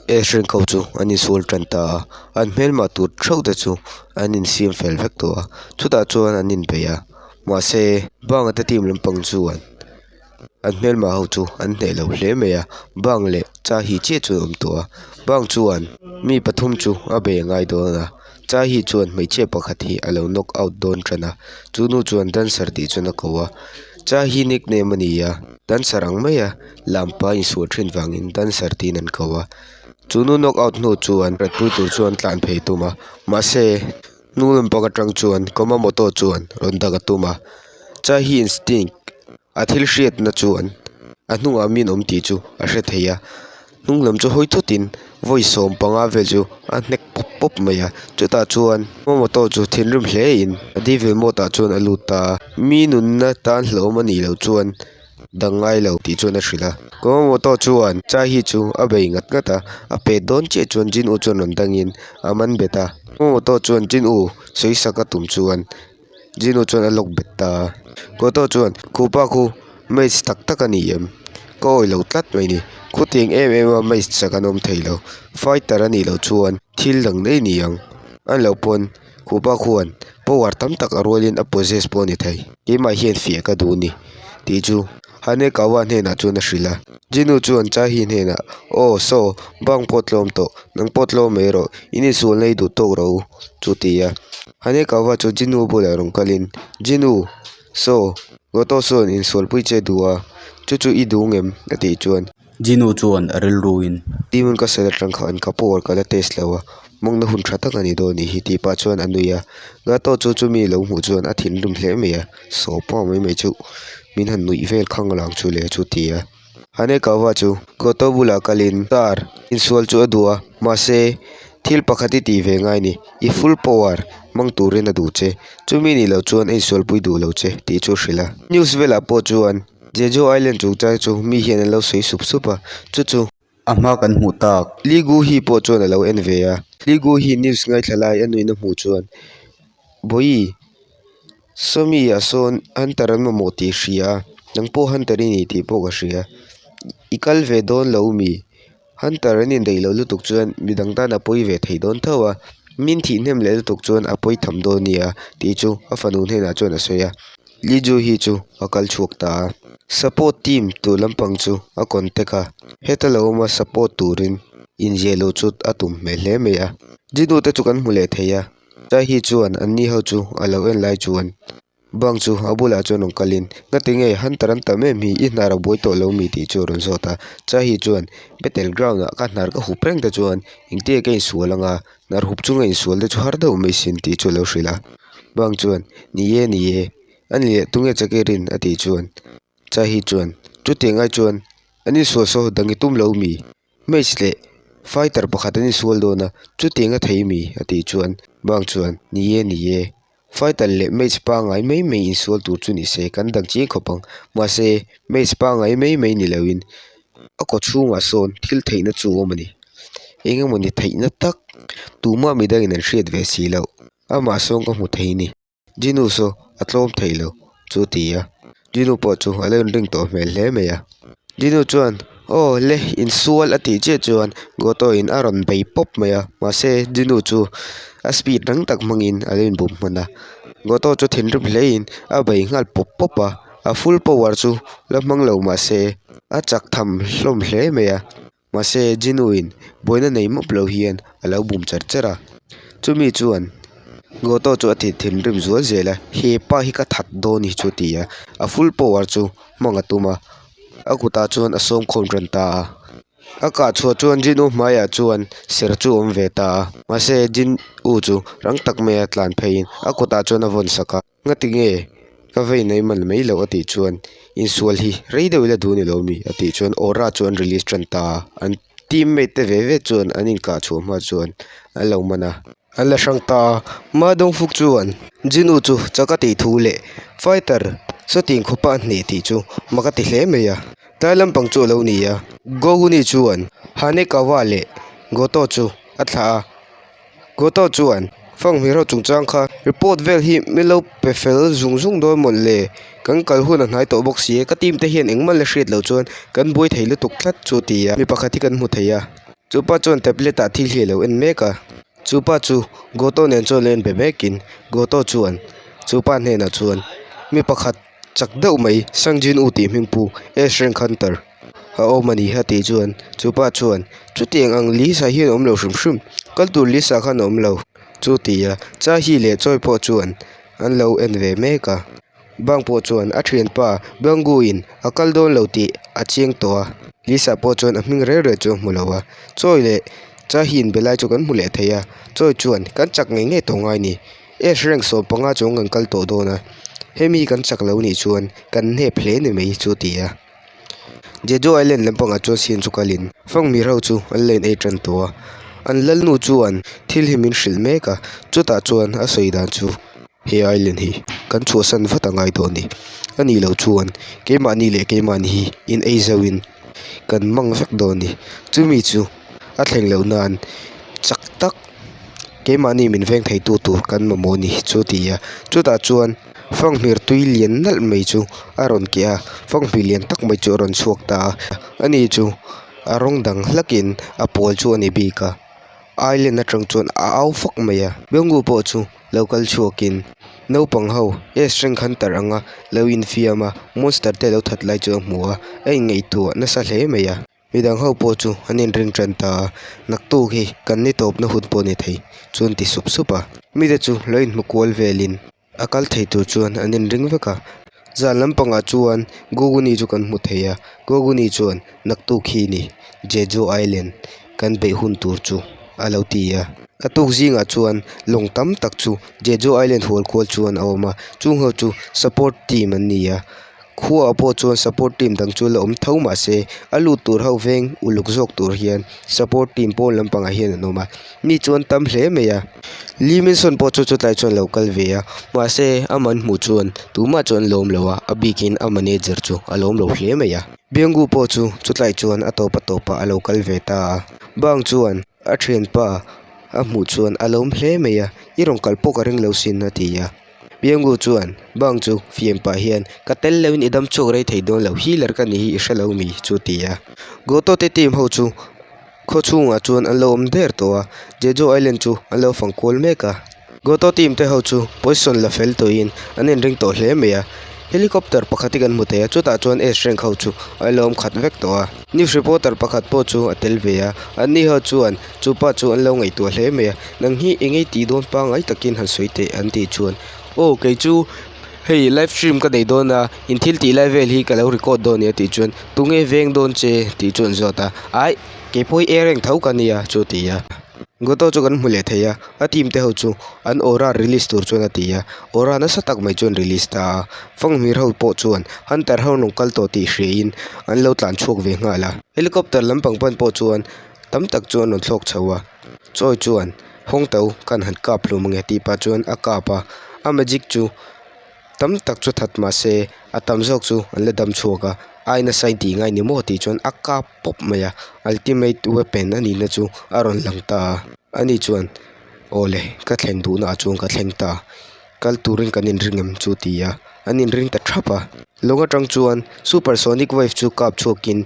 S rank ho chu an insual tan ta a, an hmelma tur theuh te chu an insiam fel vek tawh a, chutah chuan an inbei a, mahse bang a te team lampang chuan an hmelma ho chu an hneh lo hle mai a, bang leh chahi chiah chu an awm tawh a, bang chuan mi pathum chu a bei a ngai dawn a, chahi chuan hmeichhia pakhat hi a lo knock out dawn tan a, chu nu chuan dancer tih chuan a ko a, chahi nickname a ni a, dancer ang mai a lampa insual thin vangin dancer tiin an ko a, chu nu knock out hnu chuan tanpui tur chuan tlan phei a tum a, mahse hnung lampang atang chuan Komamoto chuan rawn dak a tum a, chahi instinct a thil hriatna chuan a hnungah mi an awm tih chu a hre thei a hnung lam chu hawi thutin vawi 15 vel chu a hnek pawp pawp mai a chutah chuan Komamoto chu thinrim hle in a devil mode ah chuan a lut ta a mi nunna tan hlauhawm a nih loh chuan dang ngai lo tih chuan a hrilh a Komamoto chuan Chai hi chu a bei ngat ngat a a pet dawn chiah chuan Jin U chuan rawn dangin a man bet a Komamoto chuan Jin U sawi sak a tum chuan Jin U chuan a lawk bet ta a Goto chuan khupa khu mage tak tak a ni em ka awih lo tlat mai ni khutiang em em a mage chak an awm thei lo fighter a nih loh chuan thil dang daih a ni ang a ni loh pawn khupa khuan power tam tak a rualin a possess pawh a ni thei keimah hian fiah ka duh a ni tih chu Hanekawa hnenah chuan a hrilh a Jinu chuan Chahi hnenah aw saw bang pawh tlawm tawh nang pawh tlawm mai rawh in insual na i duh tawk rawh u chu ti a Hanekawa chu Jinu bulah rawn kalin Jinu saw Goto sawn insualpui che duh a chu chu i duh ngem a tih chuan Jinu chuan a rilruin. Demon Castle atang khan ka power ka la test lo a, mawngna hun tha tak a ni dawn nih hi tih pah chuan a nui a. Gato chu chumi lo hmuh chuan a thinrim hle mai a, Sawpa mai mai chu min han nuih vel khang lang chu le chu ti a. Hanekawa chu Goto bulah kalin car insual chu a duh a, mahse thil pakhat i tih ve ngai ni, i full power hmang turin a duh che, chumi nih loh chuan a insualpui duh lo che tih chu a hrilh a. News velah pawh chuan Jeju Island chungchang chu mi hian an lo sawi sup sup a, chu chu. A hma kan hmuh tak. Lee Gu Hee pawh chuan a lo en ve a. Lee Gu Hee news ngaithla lai a nuihna hmuh chuan, Bawihi, Sawmi ah sawn Hunter an mamawh tih i hria a, nang pawh Hunter i ni tih pawh ka hria. I kal ve dawn lo mi? Hunter an indaih loh lutuk chuan midang tan a pawi ve thei dawn tho a, min thih hnem leh lutuk chuan a pawi tham dawn nia tih chu a fanu hnenah chuan a sawi a. Li Ju hi chu a kal chhuak ta a, support team tur lampang chu a contact a, heta lo awma support turin inziah loh chu a tum hmel hle mai a. Jinu te chu kan hmu leh thei a, Chai hi chuan anni ho chu a lo en lai chuan Bang chu a bulah chuan rawn kalin, Ngati nge Hunter an tam em hi, i hnar a buai tawh lo mi tih chu a rawn zawt a. Chai hi chuan, Battle ground ah ka hnar ka hup reng te chuan engtia ka insual anga, hnar hup chunga insual te chu har deuh mai sin tih chu a lo hrilh a. Bang chuan, Ni e, ni e, a ni leh tunge Chakirin a tih chuan Chai hi chuan, Chutiang ai chuan an insual saw dang i tum lo mi? Mage leh fighter pakhat an insual dawn a, chutiang a thei mi? a tih chuan Bang chuan, Ni e, ni e, Fighter leh mage pangngai mai mai insual tur chu ni se kan dang chiang khawp ang. Mahse, mage pangngai mai mai ni loin a kaw chhungah sawn thil theihna chu a awm a ni. Eng emaw ni theihna tak tumah midangin an hriat ve si loh. Amah sawn ka hmu thei a ni. Jinu saw a tlawm thei lo chu ti a. Jinu pawh chu a lo inring tawh hmel hle mai a. Jinu chuan aw le insual a tih chiah chuan Goto in a rawn bei pawp mai a mahse Jinu chu a speed rang tak hmangin a lo inbum hman a. Goto chu thinrim hle in a bei nghal pawp pawp a, a full power chu la hmang lo mahse a chak tham hlawm hle mai a. Mahse, Jinu-in buaina nei mawp lo hian a lo bum char char a. Chumi chuan Goto chu a ti thinrim zual zel a, He pa hi ka that dawn hi chu ti a, a full power chu hmang a tum a, a kutah chuan a sawm khawm tan ta a. A kah chhuah chuan Jinu hmaiah chuan ser chu a awm ve ta a, mahse Jinu chu rang tak maia tlan pheiin a kutah chuan a vawn sak a. Ngati nge ka vei nei man mai loh a tih chuan insual hi rei deuh ila duh ni lo mi a tih chuan aura chu an release tan ta a, an team mate te ve ve chuan an inkah chhuah hma chuan an lo man a. An la hrang ta a, Ma Dongfuk chuan Jinu chu chak a tih thu leh fighter sawtin khawpa a hneh tih chu mak a ti hle mai a, tlai lampang chu a lo ni a, Gohuni chuan Hanekawa leh Goto chu a thlah a. Goto chuan, Fanghmir ho chungchang kha report vel hi min lo pe fel zung zung dawn mawlh le, kan kal hun a hnai tawh bawk si e, ka team te hian engmah la hriat loh chuan kan buai thei lutuk tlat chu ti a, mi pakhat hi kan hmu thei a. Chupa chuan tablet ah thil hi alo en mek a chupa chu Goto nen chuan lo inbe mekin Goto chuan chupa hnenah chuan mi pakhat chak deuh mai Sangjin U tih hming pu S rank hunter a awm a ni a tih chuan chupa chuan chutiang ang list ah hian a awm lo hrim hrim kal tur list ah khan a awm lo chu ti a Chahi leh Chawi pawh chuan an lo en ve mek a. Bang pawh chuan a thianpa Bangoo in a kal dawn lo tih a chiang tawh a, Lisa pawh chuan a hming reng reng chu a hmu lo a, Chawi leh Chahi in be lai chu kan hmu leh thei a, Chawi chuan kan chak ngei ngei tawh ngai ni, S rank 15 chuang kan kal tawh dawn a, hemi kan chak lo nih chuan kan hnep hle ni mai chu a ti a. Jeju Island lampangah chuan siam chu kalin Fangmir ho chu an la in ei tan tawh a, an lalnu chuan thil hi min hrilh mek a, chutah chuan a sawi dan chu he island hi kan chhuahsan vat a ngai dawn a ni, a nih loh chuan keimahni leh keimahni hi in ei zauh in kan mang vek dawn a ni, chumi chu a thleng loh nan chak tak keimahni min veng thei tu tur kan mamawh a ni chu a ti a, chutah chuan. Fanghmir tui lian nalh mai chu a rawn keh a fanghmir lian tak mai chu a rawn chhuak ta a ani chu a rawng dang hlakin a pawl chu a ni bik a island atang chuan a au fak mai a Bengu pawh chu lo kal chhuakin naupang ho S rank hunter anga lo infiam a monster te lo that lai chu a hmu a a inngaihtuah nasa hle mai a. Midang ho pawh chu an inring tan ta a, naktuk hi kan ni tawpna hun pawh a ni thei chuan ti sup sup a. Mite chu lo inhmu kual velin a kal thei tur chuan an inring vek a. Zan lampangah chuan Goguni chu kan hmu thei a, Goguni chuan naktuk hi ni Jeju Island kan beih hun tur chu a lo ti a. A tuk zingah chuan lawng tam tak chu Jeju Island hual kual chuan a awm a, chung ho chu support team an ni a. Khuaah pawh chuan support team dang chu la awm tho mah se a lut tur ho veng uluk zawk tur hian support team pawn lampangah hian an awm a mi chu an tam hle mai a Lee Minson pawh chu chutlai chuan a lo kal ve a mahse amah an hmuh chuan tumah chu an lawm lo a a bikin a manager chu a lawm lo hle mai a Byunggu pawh chu chutlai chuan a tawp a tawpah a lo kal ve ta a bang chuan a thianpa a hmuh chuan a lawm hle mai a i rawn kal pawh ka ring lo sin a ti a. Piangu chuan bang chu fiam pah hian ka tel loin i dam chhuak rei thei dawn lo healer ka ni hi i hre lo mi chu ti a. Goto te team ho chu khaw chhungah chuan an lo awm der tawh a Jeju Island chu an lo fang kual mek a. Goto team te ho chu position la fel tawhin an inring tawh hle mai a. Helicopter pakhat hi kan hmu thei a chutah chuan S rank ho chu an lo awm khat vek tawh a. News reporter pakhat pawh chu a tel ve a anni ho chuan Chu pa chu an lo ngaihtuah hle mai a, nang hi eng ei tih dawn pangngai takin han sawi teh an tih chuan aw kei chu hei live stream ka nei dawn a in thil tih lai vel hi ka lo record dawn a ni a tih chuan tunge veng dawn che tih chu an zawt a aih kei pawh hi air reng tho ka nia chu a ti a Goto chu kan hmu leh thei a a team te ho chu an aura release tur chuan a ti a aura nasa tak mai chuan release ta a fanghmir ho pawh chuan hunter ho rawn kal tawh tih hria in an lo tlan chhuak ve nghal a helicopter lampang pan pawh chuan. Tam tak chu an rawn thlawk chho a, chawi chuan hawng to khan han kap hlum ange tih pah chuan a kap a, a magic chu tam tak chu that mah se a tam zawk chu an la dam chhuak a, ai nasa in tih ngai ni maw tih chuan a kap pawp mai a, ultimate weapon a nihna chu a rawn lang ta a, ani chuan awle ka thlen duhna ah chuan ka thleng ta. Kal turin kan inring em chu ti a, an inring ta thap a. Lawng atang chuan super sonic wave chu kap chhuakin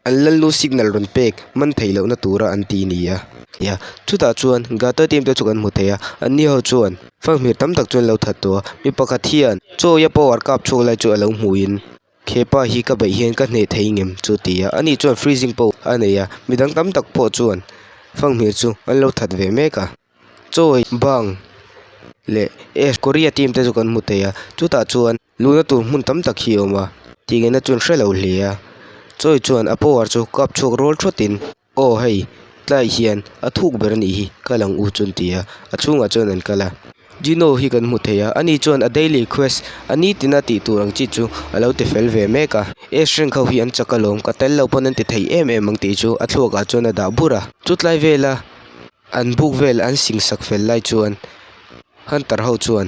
an lalnu signal rawn pek man theih lohna tura an ti ni a. Nia, chutah chuan Gata team te chu kan hmu thei a, anni ho chuan fanghmir tam tak chu an lo that tawh a, mi pakhat hian chawi a power kap chhuak lai chu a lo hmuhin Khepa hi ka beih hian ka hneh thei ngem chu ti a, ani chuan freezing pawh a nei a, midang tam tak pawh chuan fanghmir chu an lo that ve mek a. Chawi bang leh eh Korea team te chu kan hmu thei a, chutah chuan luhna tur hmun tam tak hi a awm a, tih ngaihna chu an hre lo hle a, chawi chuan a power chu kap chhuak rual thawt in aw hei tlaiah hian a thuk ber a nih hi kal ang u chu an ti a, a chhungah chuan an kal a. Gino hi kan hmu thei a, ani chuan a daily quest a nitina tih tur ang chi chu a lo ti fel ve mek a. S rank ho hi an chak alawm, ka tel lo pawn an ti thei em em ang tih chu a thluakah chuan a dah bur a. Chutlai vela an buk vel an sing sak fel lai chuan Hunter ho chuan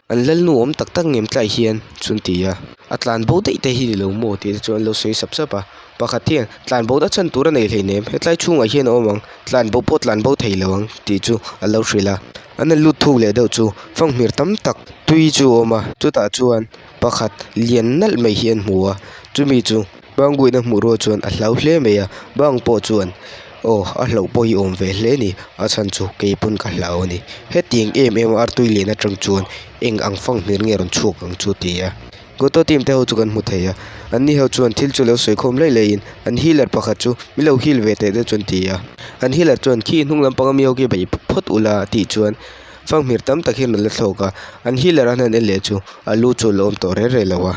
an lalnu awm tak tak ngem tlai hian chu an ti a. A tlan bo daih te hi ni lo maw tih te chu an lo sawi sap sap a. Pakhat hian tlan bo na chhan tur a nei hleinem hetlai chhungah hian a awm ang tlan bo pawh tlan bo thei lo ang tih chu a lo hrilh a an han lut thuk leh deuh chu fanghmir tam tak tui chu a awm a chutah chuan pakhat lian nalh mai hi an hmu a chumi chu banguina hmuh rual chuan a hlau hle mai a bang pawh chuan. Aw, a hlauh pawh hi awm ve hle a ni, a chhan chu kei pawn ka hlau a ni. Hetiang em em a artui lian atang chuan eng ang fanghmir nge rawn chhuak ang chu ti a. Goto team te ho chu kan hmu thei a, an ni ho chuan thil chu lo sawi khawm laih laih in an healer pakhat chu min lo heal ve teh te chuan ti a. An healer chuan khi hnung lampang ami ho khi beih phawt ula tih chuan fanghmir tam tak hi an rawn la thlawk a, an healer an han en leh chu a lu chu a la awm tawh reh reh lo a.